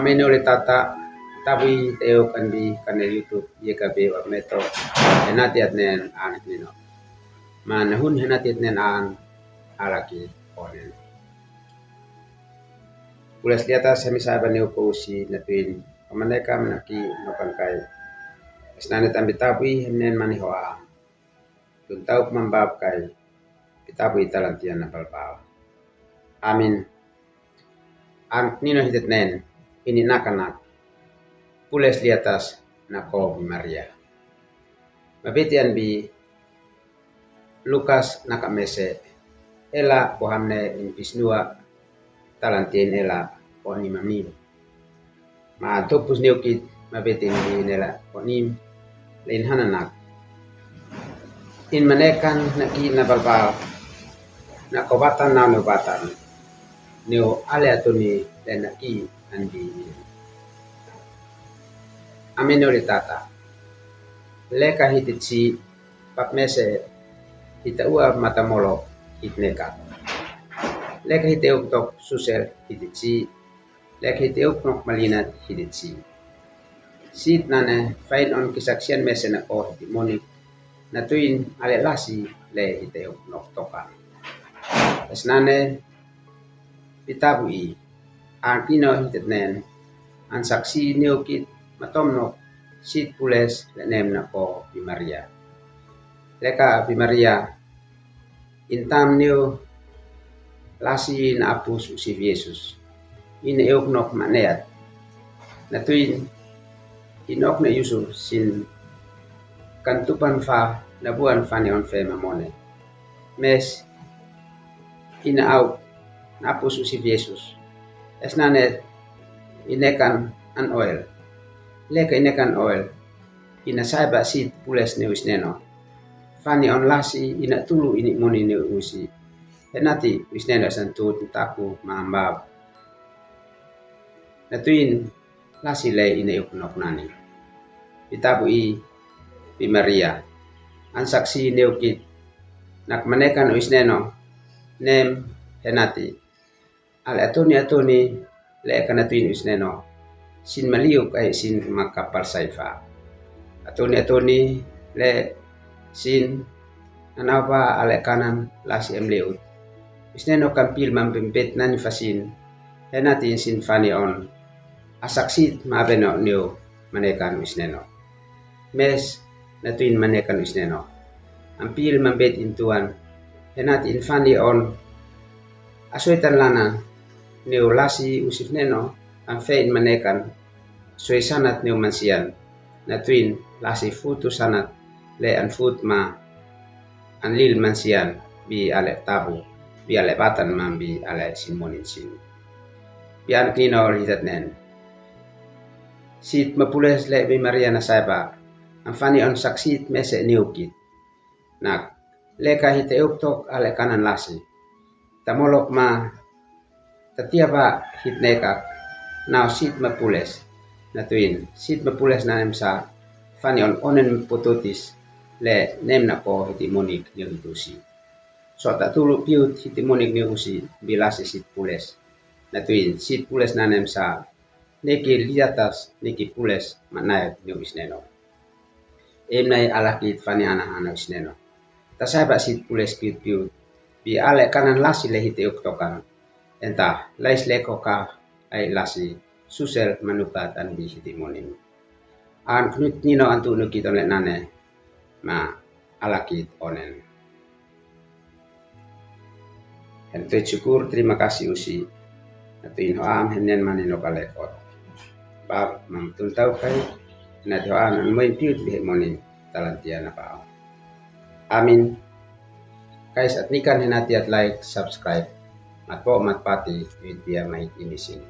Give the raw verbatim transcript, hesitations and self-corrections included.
Amino le tata, tabu i te eu kan bi kane YouTube ye ka be wa meto. Henati at nen an nino. Man hun henati at nen an alaki onen. Pules liata semi saiba neu ko usi na tuin. Pamane ka manaki no kan kai. Esnane tambi tabu i henen mani hoa. Tun tau kumambab kai. Pitabu i talantia na balbal. Amin. An nino hitet nen, ini nakanak, pules liatas na ko bi Maria. Mabiti an bi Lukas naka mese, ela ko hamne in pisnua, talantien ela ko ni mamim. Ma topus neu kit mabiti ni nela ko nim, le in hananak. In manekan na ki na balbal, na ko batan na neu batan. Neu ale atuni le na ki an bi ni. Amino le tata. Le ka hiti tsi, pap mese hita ua matamolo hit neka. Le ka hiti euk tok susel hiti tsi. Le ka hiti euk nok malina hiti tsi. Sit nane fain on kisaksian mese na ko hiti moni. Na tuin ale lasi le hiti euk nok toka. Esnane pitabu i. An kino hitet nen. An saksi neu kit matom nok sit pules le nem na ko bi Maria. Le ka bi Maria. Intam neu lasi na apus usi Yesus. Ine euk nok maneat. Na tuin inok ne Yusuf sin kan tupan fa na buan fani on fe mamone. Mes ina au na apus usi Yesus. Esnane inekan an oil. Le ka inekan oil. Ina saiba sit pules neu isneno. Fani on lasi ina tulu ini moni neu usi. Henati isneno san tut taku mambab. Na tuin lasi le ina euk nok nani. Pitabu i bi Maria. An saksi neu kit. Nak manekan isneno. Nem henati. Ale atuni atuni le ka na tuin isneno. Sin maliuk ai sin maka palsaifa. Atuni atuni le sin anau ba ale kanan lasi em leut. Isneno kampil mambembet nani fasin. Henati in sin fani on. Asaksit ma abeno neu manekan isneno. Mes na tuin manekan isneno. Ampil mambet in tuan. Henati in fani on. Asoitan lana neu lasi usif neno. Amfe in manekan. Soi sanat neu mansian. Na tuin lasi futu sanat le an fut ma an lil mansian bi ale tabu bi ale batan man bi ale sin monin sin. Bi an kino litat nen. Sit mapules le bi Maria na saiba an fani on saksit mese niukit. Nak le ka hite euk tok ale kanan lasi. Tamolok ma tatia ba hit nekak nau sit mapules. Na tuin sit mapules na nem sa fani on onen pututis le nem na ko hiti monik niu hitusi. So ta tulu piut hiti monik niu usi bi lasi sit pules. Na tuin sit pules na nem sa neki liatas neki pules ma nae niu isneno. Em nai alakit fani ana ana isneno. Ta saiba sit pules piut piut bi ale kanan lasi le hite euk tokan. Enta lais leko ka ai lasi susel manukat an bi hiti monin. An knut nino antu nukit on le nane ma alakit onen. Hen tui syukur terima kasih usi. Na tuin ho am hen nen mani no kalekot. Bab mam tun tau kai. Na ti ho am an moin piut bi hit monin talantia na pao. Amin. Kais at nikan hen ati at like, subscribe. Mat po mat pati wit bia mait inisin.